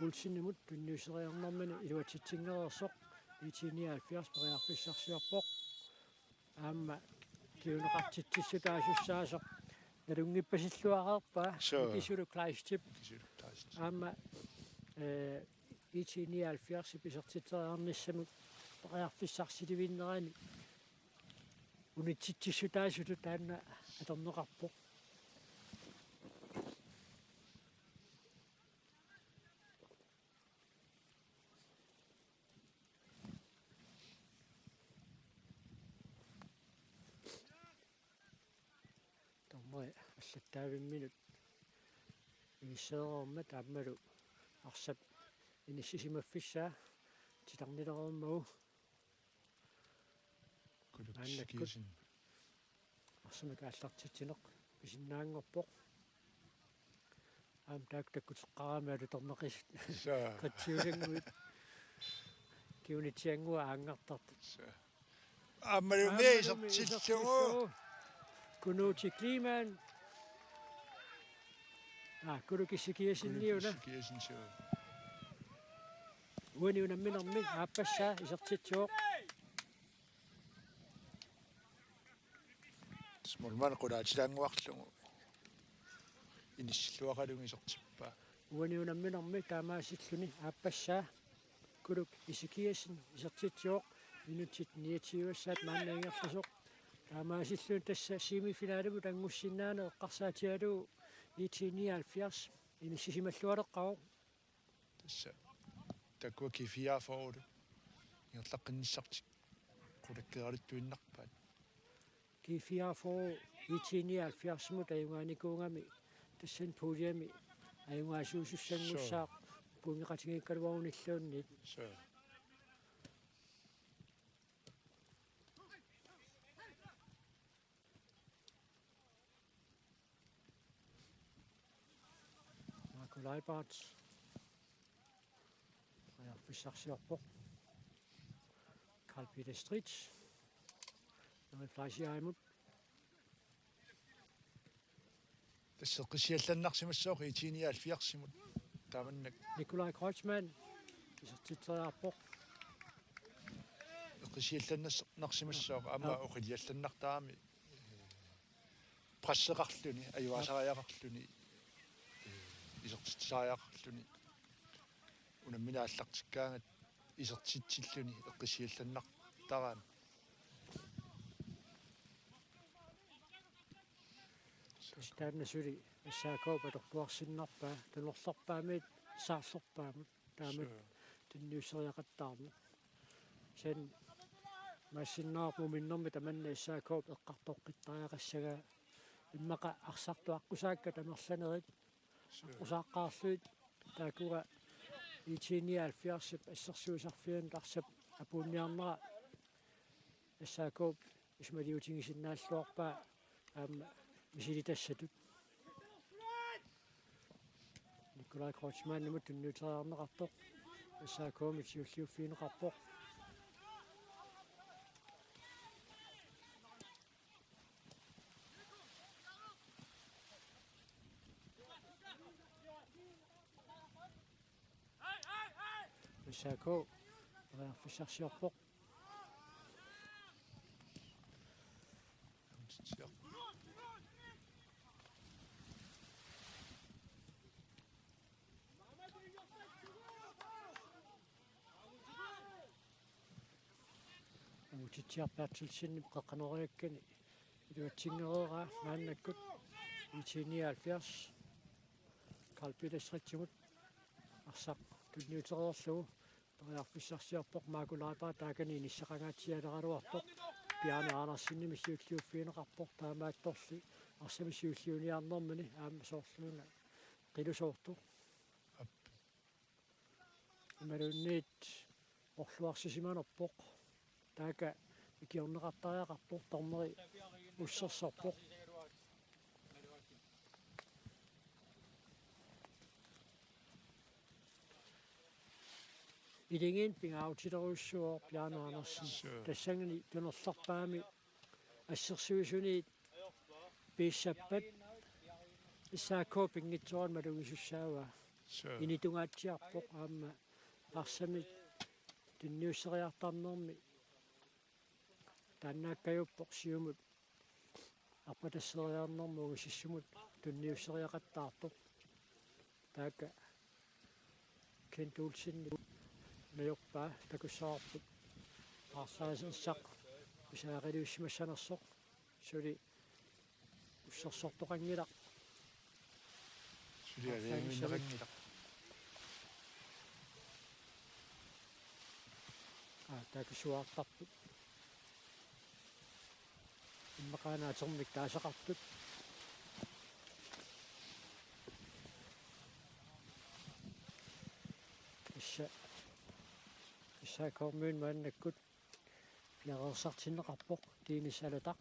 Olsenimut tunniusseriarnermini iluatsitsingereersoq. I T nioghalvfjerds periarfissarsiorpoq. Aamma kiuneqartitsissutaasussaassoq nalunngippasillaareerpaa. Suu. Nikki Sulu Kleistip. Nikki Sulu Kleist. Aamma, eh, I T nioghalvfjerdsip isertitseriarnissamut periarfissarsilivinnerani unitsitsissutaasutut taanna atorneqarpoq. Dommeri allattaavimminut inissereermat aammalu arsap inissisimaffissaa titarnilereermagu. Kuluk Maannakkut Sikiasen. Arsamik aallartitsineq pisinnaanngorpoq. Aamma taakku takkuteqqaarami alutornaqisut. Suu. Qatsiusannguit. Kiunitsiannguaq aanngartartut. Suu. Aammalumi isertillugu. Kunuuti Kliman. Aa, Kuluki Sikiasen niuna. Kuluki Sikiasen, suu. Uani unamminermi aappassaa isertitsivoq. Smolman qulaatilaannguarlugu inissilluaqalugu isertippaa. Uani unamminermi taamaasilluni aappassaa Kuluk Ezekiassen isertitsivoq, minutsit niogtyve-ssaat maanna ingerlasoq. Taamaasilluni tassa semifinalimut angussinnaaneq eqqarsaatigalugu I T nioghalvfjerds inissisimallualeqqavoq. Tassa taakkua G fireogfyrre ingerlaqqinnissartik qulakkeeraluttuinnarpaat. G fireogfyrre I T nioghalvfjerdsimut ajugaanikuugami tassani puljemi ajugaasuusussanngussaaq. Suu. Pointeqatigiikkaluarunilluunniit. Suu. Marco Leibart. Periarfissarsiorpoq. Karl Peter Stritz. Henrik Fleischaimut. Tassa eqqissiallannarsimassooq I T nioghalvfjerdsimut. Taamannak. Nikolaj Kreutzmann. Isertitseriarpoq. Eqqissiallannarsimassooq aamma. Aa. Oqiliallannartarami. Presseqarluni, ajugaasariaqarluni, ee, isertitsisariaqarluni, unammineq aallartikkaangat isertitsilluni eqqissiallannartarami. Taanna suli S A K-p atortuarsinnarpaa, tunorlerpaamiit saarlerpaamut. Taamak. Suu. Tunniusseriaqattaarneq. Kisianni maassinnaavoq muminnermi tamanna S A K-p eqqartoqqittariaqassagaa immaqa arsartut aqqusaakkat amerlanerit. Suu. Aqqusaaqqaarlugit taakkua I T nioghalvfjerdsip assersuisarfianut arsap apuunniarnera S A K-p isumaliutigisinnaalluarpaa aamma misilitassatut. Nikolaj Kreutzmannimut tunniuteriarneqartoq. S A K-mik siulliuffigineqarpoq. S A K periarfissarsiorpoq. Angutitsiaq Berthelsenip qeqqanoriakkani Iluatsinngilaq maannakkut I T nioghalvfjerds. Karl Peter Stridtimut arsaq tunniutereerlugu periarfissarsiorpoq, Marco Leiber taakani inissaqangaatsialeraluarpoq. Bjarne Andersenimit siulliuffigineqarpoq, taamaattorli arsaq siulliuniarnermini aamma soorluuna qilusoortoq. Imaluunniit orluarsisimanerpoq. Taakku ikiorneqartariaqarpoq, dommeri ussersorpoq. Iligiinni pingaarutilerujussuuvoq Bjarne Andersen. Sure. Tassani tunerlerpaami assersuisuniit piissappat S A K pinngitsoorani malugisussaavaa. Sure. Initungaatsiarpoq aamma arsamik tunniusseriartarnermi taannaakkajuuppoq siumut arpatasseriarnermut ungasissimut tunniusseriaqattaartoq. Taakku Kent Olsen najorpaa takussavarput. Aarsaasersaq pisariaqaliussimassanersoq suli ussersortoqanngilaq. Suli aliangiunneqanngilaq. Aa, takussuartarput. Immaqaana atermik taasaqartut. Tassa S A K-miut maannakkut piareersartinneqarpoq, Dennis Alataq.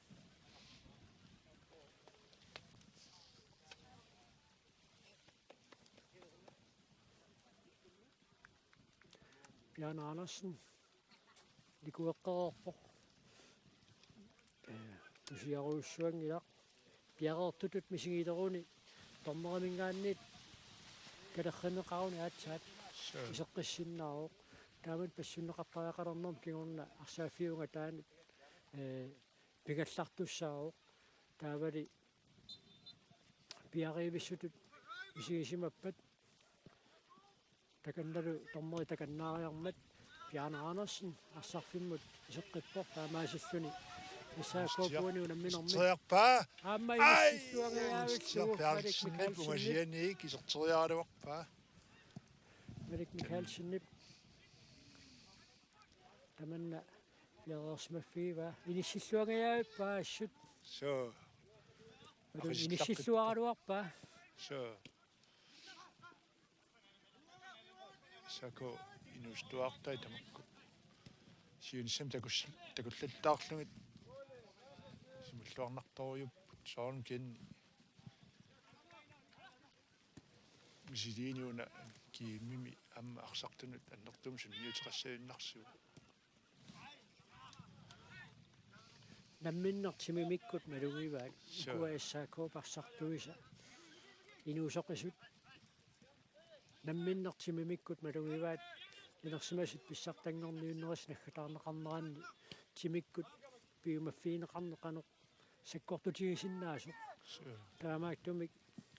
Bjarne Andersen likueqqereerpoq. Ee, tusiarujussuanngilaq. Piareertutut misigileruni dommeriminngaanniit kalerrinneqaruni aatsaat. Sure. Iseqqissinnaavoq. Taamani passunneqartariaqalernerma kingorna arsaaffiup angataani, ee, pigallartussaavoq. Taavali piareerivissutut misigisimappat takannalu dommeri takannaariarmat Bjarne Andersen arsarfimmut iseqqippoq, taamaasilluni S A K-p uani unamminermi. Iserteriarpaa. Aamma ai, inissilluangajaavilluni Malik Michaelsenip. Ungasianiik iserteriaraluarpaa. Malik Michaelsenip. Tamanna piareersimaffigivaa. Inissilluangajaavippaa assut. Suu. Malik inissilluaraluarpaa. Suu. S A K inuusuttuartai tamakku. Siunissami takus-, takullattaarlugit simulluarnartorujuupput soorunami kisianni misiliiniuna kiimimi aamma arsartunut annertuumik sunniuteqassagunarsivoq. Namminneq timimikkut malugivaat. Suu. Ukua S A K-p arsartuisa inuusoqisut. Namminneq timimikkut malugivaat, inersimasut pissartanngorniunnerisut naggataarneqarneranni timikkut piumaffigineqarneq qanoq sakkortutigisinnaasoq. Suu. Taamaattumik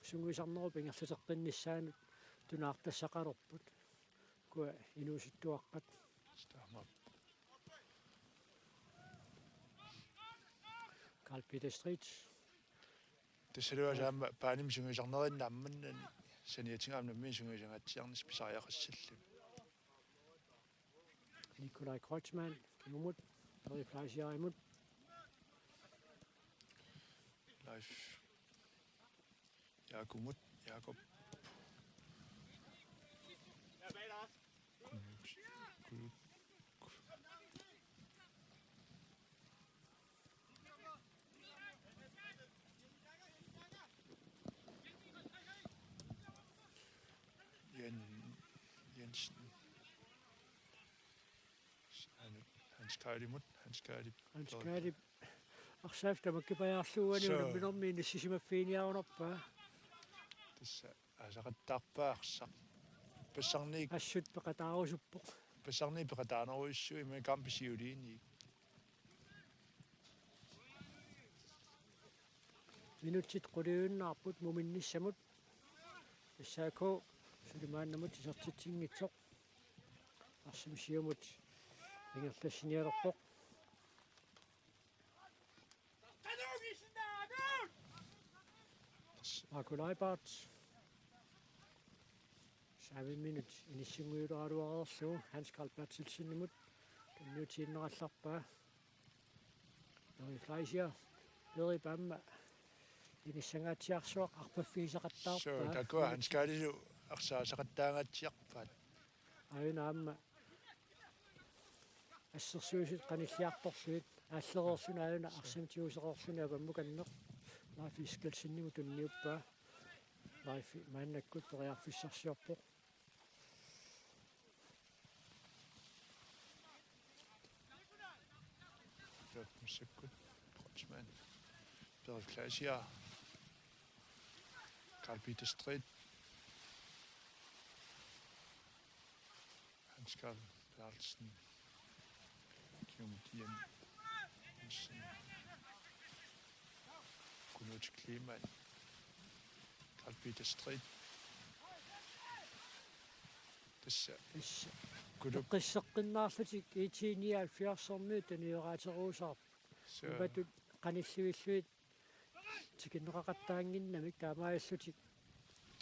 sungiusarnerup ingerlateqqinnissaanut tunaartassaqalerput. Ukua inuusuttuaqqat. Taamaappoq. Karl Peter Street. Tassalu aamma baanimi sungiusarnerinnaammat saniatigut aamma nammineq sungiusangaatsiarnissaq pisariaqassalluni. Nikolaj Kreutzmann, kingumut, Peri Fleischer imut. Leif Jaakumut, Jaakup. Knut, Knut. Jan Jensen. Hans Kaalimut, Hans Kaalip. Hans Kaalip. Arsaaffik tamakkipajaarlugu uani. Suu. Unamminermi inissisimaffiginiarunarpaa. Tassa aasaqattaarpaa arsaq. Ippassarniit. Assut peqataarusuppoq. Ippassarniit peqataanerujussuuvoq ima kampip siuliini. Minutsit quliunnaarput muminnissamut. S A K suli maannamut isertitsinngitsoq. Arsaq siumut ingerlassinialerpoq. Marco Leibart. Saamimminut inissinngujuleraluareerlugu Hans Karl Berthelsenimut tunniutiinnarallarpaa. Jørgen Fleischer, Peri Pamma, inissangaatsiarsuaq arpaffigisaqattaarpaa. Suu, takuuk Hans Karlilu arsaasaqattaangaatsiarpaat. Aajuna aamma assersuisut qanilliartorlugit aallereerluni aajuna arsamik tigusereerluni avammukanneq. Leif Eskildsenimut tunniuppaa. Leif maannakkut periarfissarsiorpoq. Massakkut Kreutzmann. Peri Fleischer. Karl Peter Street. Hans Karl Berthelsen. Kim Dien Hansen. Knut Kleemann. Karl Peter Street. Tassa. Tassa. Kulu. Eqqisseqqinnaarlutik IT nioghalvfjerdsermiut tunioraatseruusarput. Suu. Imatut qanillivillugit tikinneqaqattaannginnamik taamaalillutik.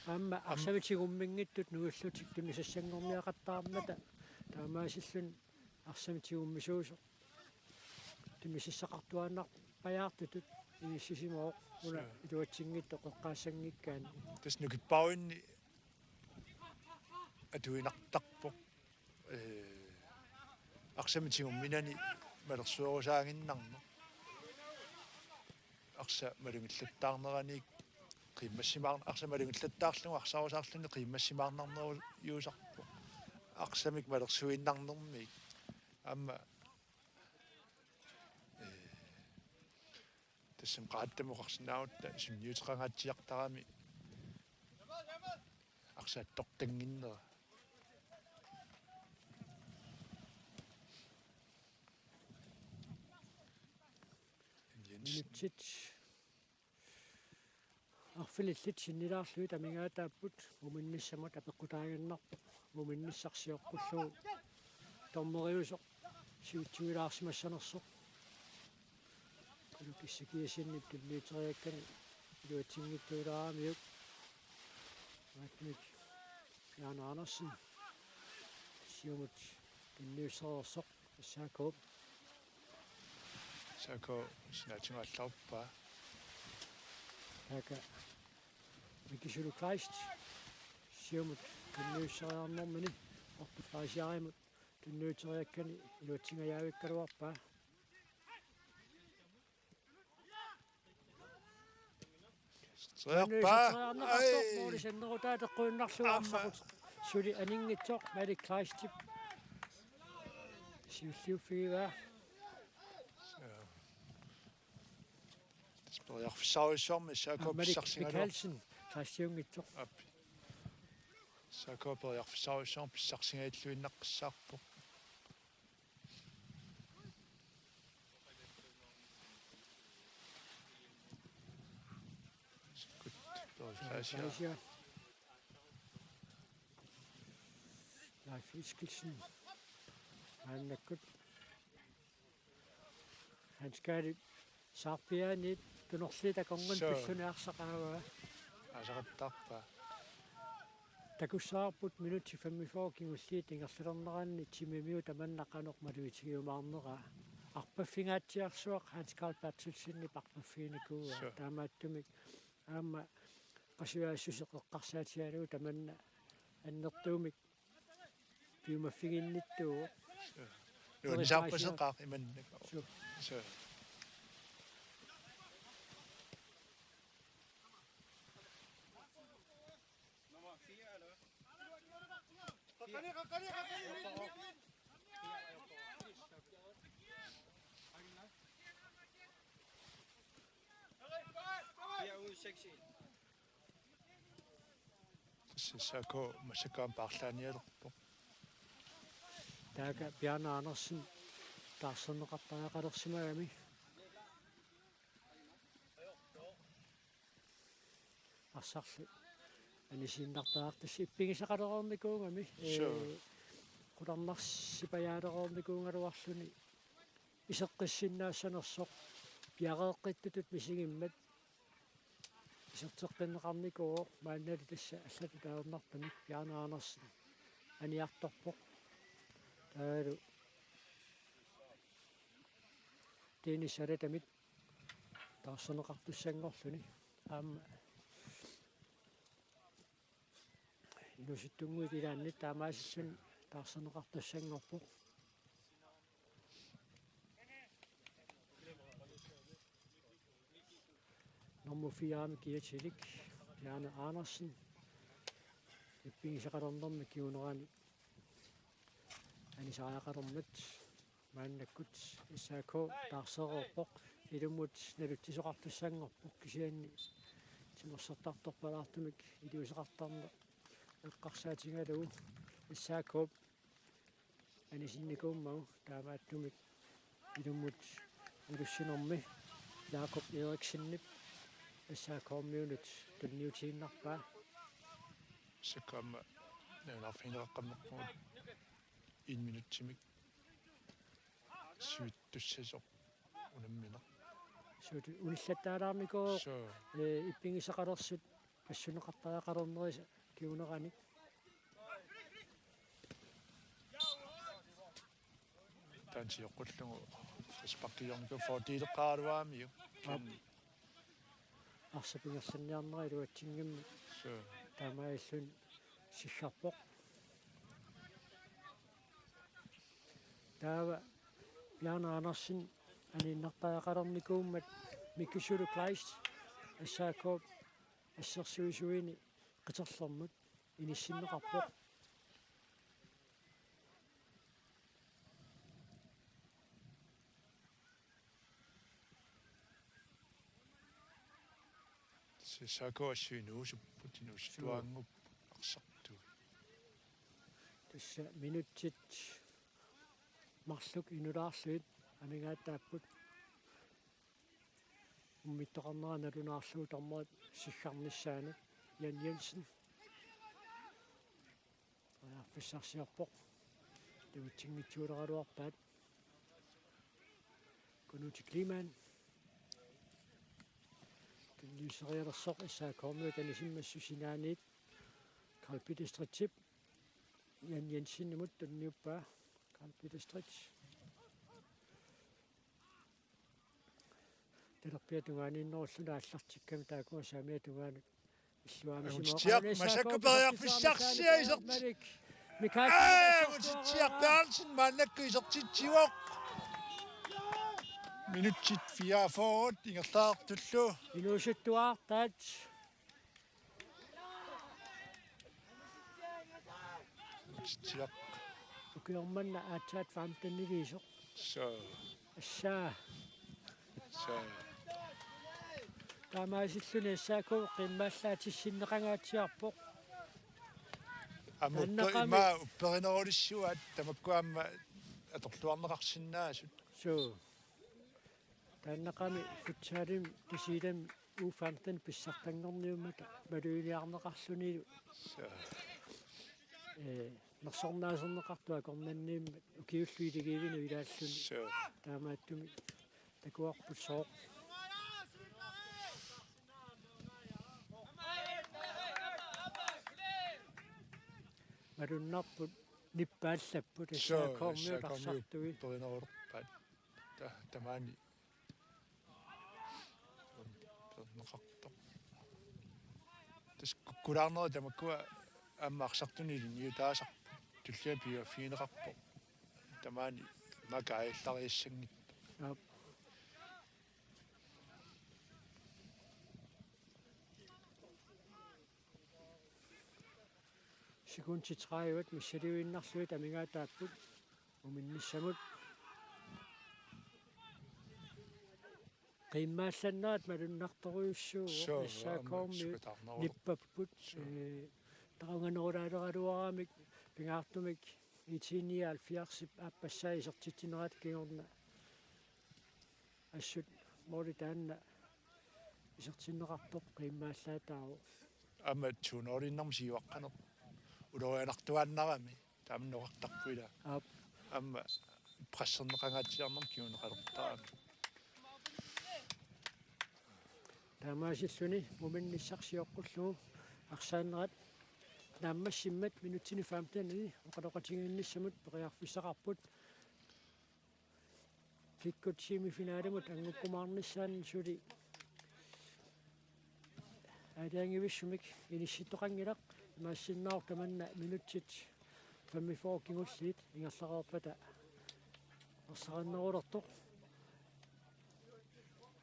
Aamma Am- arsamik tigumminngitsut nuillutik tunisassanngorniaqattaarmata taamaasilluni arsamik tigummisuusoq tunisassaqartuaannarpajaartutut inissisimavoq una. Suu. Iluatsinngitsoq eqqaassanngikkaanni. Tassa nukipparuinni atuinartarpoq. Ee, arsamik tigumminani malersuerusaaginnarneq. Arsaq malugillattaarneraniit qiimmassimaar-, arsaq malugillattaarlugu arsarusaarluni qiimmassimaarnarnerujuusarpoq. Arsamik malersuiinnarnermiit. Aamma, ee, tassami qaattamut oqarsinnaagutta sunniuteqangaatsiartarami arsaq attortannginnera. Jensen. Minutsit arfinillit sinnilaarlugit amigaataapput, muminnissamut apeqqutaaginnarpoq, muminnissaq sioqqullugu dommeriusoq sivitsuilaarsimassanersoq. Kaluk Ezekiassenip tunniuteriakkani iluatsinngitsooramiuk. Maattumik Bjarne Andersen siumut tunniussereersoq. S A K. S A K sinaatigut allarpaa. Taakku Miki Sulu Kleist siumut tunniussereernermini Otto Fleischerimut tunniuteriakkani iluatsingajaavikkaluarpaa. Treerpaa. Ai. Måli sinnerutaa teqqiinnarlugu. Aamma. Arsaq suli aninngitsoq Malik Kleistip siulliuffigivaa. Tassa periarfissarujussuarmik S A K. Malik pissarsigaluar-, Mikkelsen Kleistiunngitsoq. Aap. S A K periarfissarujussuarmik pissarsigalluinnaqqissaarpoq. Fleischer. Leif Eskildsen. Maannakkut Hans Karlip saarpiaaniit tunorliit akornanni. Suu. Pilluni arsaq aavaa. Aasaqattaarpaa. Takussavarput minutsit femogfyrre kingulliit ingerlalerneranni timimiu tamanna qanoq malugitigiumaarneraa. Arpaffingaatsiarsuaq Hans Karl Berthelsenip arpaffiginikuuaa. Suu. Taamaattumik aamma qasujaassuseq eqqarsaatigalugu tamanna annertuumik piumaffiginnittuuvoq. Suu. Nuannisaarpaseqaaq imannak. Suu. Suu. Tassa S A K massakkut aamma paarlaanialerpoq. Taakku Bjarne Andersen taarserneqartariaqalersimagami. Arsarlu anisiinnartariaqartoq tassa ippigisaqalereernikuugami. Suu. Ee, qularnarsipajaalereernikuugaluarluni iseqqissinnaassanersoq piareeqqittutut misigimmat. Iserteqqinneqarnikuuvoq maannali tassa allatut ajornartumik Bjarne Andersen aniartorpoq. Taavalu Dennis Alatamit taarserneqartussanngorluni. Aamma inuusuttunnguit ilaanni taamaasilluni taarserneqartussanngorpoq. Nummer fire-mi kiatilik Bjarne Andersen. Ippigisaqalernermi kingunerani anisariaqalermat maannakkut S A K taarsereerpoq, ilummut nalutsisoqartussanngorpoq, kisianni timersortartorpalaartumik iliuuseqartarneq eqqarsaatigalugu S A K anisinnikuummagu, taamaattumik ilummut ulussinermi Jakob Eriksenip S A K-miunut tunniutiinnarpaa. S A K-mi nalunaarfigineqaqqammerpugut en minutsimik siuttussasoq unammineq. Suut unillattaalaarnikuuvoq. Suu. Ee, ippigisaqalersut passuneqartariaqalernerisa kingunerani. Taanna sioqqullugu frisparkiornikuuvoq, fordeeleqqaaraluaramiuk. Aap. Arsap ingerlanniarnera iluatsinngimmat. Suu. Taamaalilluni siggarpoq. Taava Bjarne Andersen aniinnartariaqalernikuummat Mikisulu Kleist S A K assersuisuini qiterlermut inissinneqarpoq. S A K-p inuusupput, inuusuttuaannguupput arsartuut. Tassa minutsit marluk inulaarlugit amigaataapput. Unittoqarnera nalunaarlugu dommerit siggarnissaanut, Jan Jensen. Periarfissarsiorpoq. Iluatsinngitsooraraluarpaat. Kunuuti Kleemann. Tunniusserialersoq S A K-miut anisimmassuk sinaaniit. Karl Peter Stridtip Jan Jensenimut tunniuppaa. Karl Peter Stridts. Talerpiata tungaaniinnerulluni aallartikkami taakku saamiata tungaanut illuaamisimasoq. Angutsitsiaq, massakkut periarfissarsiaq isertittoq. Malik Mikael. Aa, Angutsitsiaq Berthelsen maannakkut isertitsivoq. Minutsit fireogfyrre ingerlaartullu. Inuusuttuartaat. Angutsitsiaq. Ukioq manna aatsaat femteniliisoq. Suu. Assaa. Suu. Taamaasilluni S A K qiimmaallaatissinneqangaatsiarpoq. Aamma taanna upper-, qaami- ima upperinerulissuat tamakku aamma atorluarneqarsinnaasut. Suu. Taannaqami futsalimi Tasiilami U femten pissartanngorniummata maluginiarneqarlunilu. Suu. Ee, nersornaaserneqartut akornanniimmat ukiullu iligiivinnut ilaalluni. Suu. Taamaattumik takuarput sooq. Malunnarput nippaallapput. Suu, S A K-miut S A K-miut arsartui. Perinerulerpaat. Ta-, tamaani. Perineqartoq. Tassa kukkulaarnerit tamakkua aamma arsartuni ilinniutaasarput. Tullia piaffigineqarpoq. Tamaani makaajallarissanngit. Aap. Sekundit tredive missiliinnarlugit amigaataapput uminnissamut. Qiimmaallannerat malunnartorujussuuvoq. Suu, S A K-miut aamma sukataarnerulerpoq. Nippapput. Suu. Ee, taunganerulaaleraluaramik pingaartumik I T nioghalvfjerdsip aappassaa isertitsinerata kingorna. Assut måli taanna isertinneqartoq qiimmaallaataavoq. Aamma to nul-innarmi siuaqqaneq ulorianartuaannarami. Taama oqartarpoq ila. Aap. Aamma presserneqangaatsiarnermut kinguneqalertarami. Taamaasilluni muminnissaq sioqqullugu arsaannerat naammassimmat minutsini femtenini oqaloqatigiinnissamut periarfissaqarput. Kikkut semifinalimut anngukkumaarnissaannik suli aalajangiivissumik inissittoqanngilaq, imaassinnaavoq tamanna minutsit femogfyrre kingulliit ingerlareerpata ersarinnerulertoq.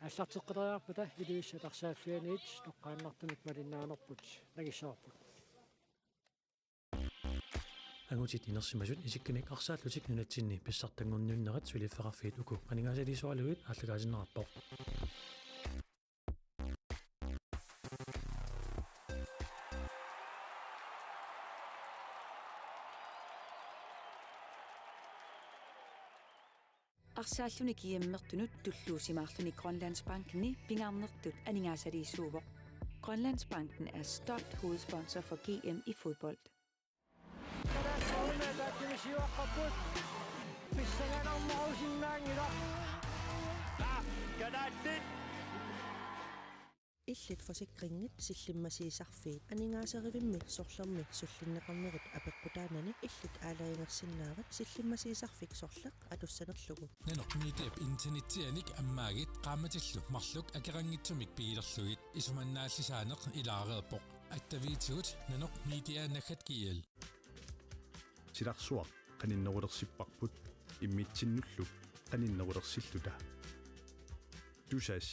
Aallarteqqileriarpata Ilulissat arsaaffianiit toqqaannartumik malinnaanerput nangissavarput. Angutit inersimasut isikkamik arsaallutik nunatsinni pissartanngorniunnerat suliffeqarfiit uku aningaasaliisugalugit aallakaatinneqarpoq. Arsaalluni G M-ertunut tulluusimaarluni Grønlandsbankini pingaarnertut aningaasaliisuuvoq. Grønlandsbanken er stolt hovedsponsor for G M i fodbold. Illit forsikringit sillimmasiisarfiit aningaaserivimmik sorlermik sullinneqarnerit apeqqutaanani illit aalajangersinnaavat sillimmasiisarfik sorleq atussanerlugu. Nanoq Mediap internetsianik ammaagit qaammatillu marluk akeqanngitsumik pigilerlugit isumannaallisaaneq ilaareerpoq. Attaviitigut nanoq media naggat G L. Silarsuaq qaninnerulersipparput immitsinnullu qaninnerulersilluta. Tusass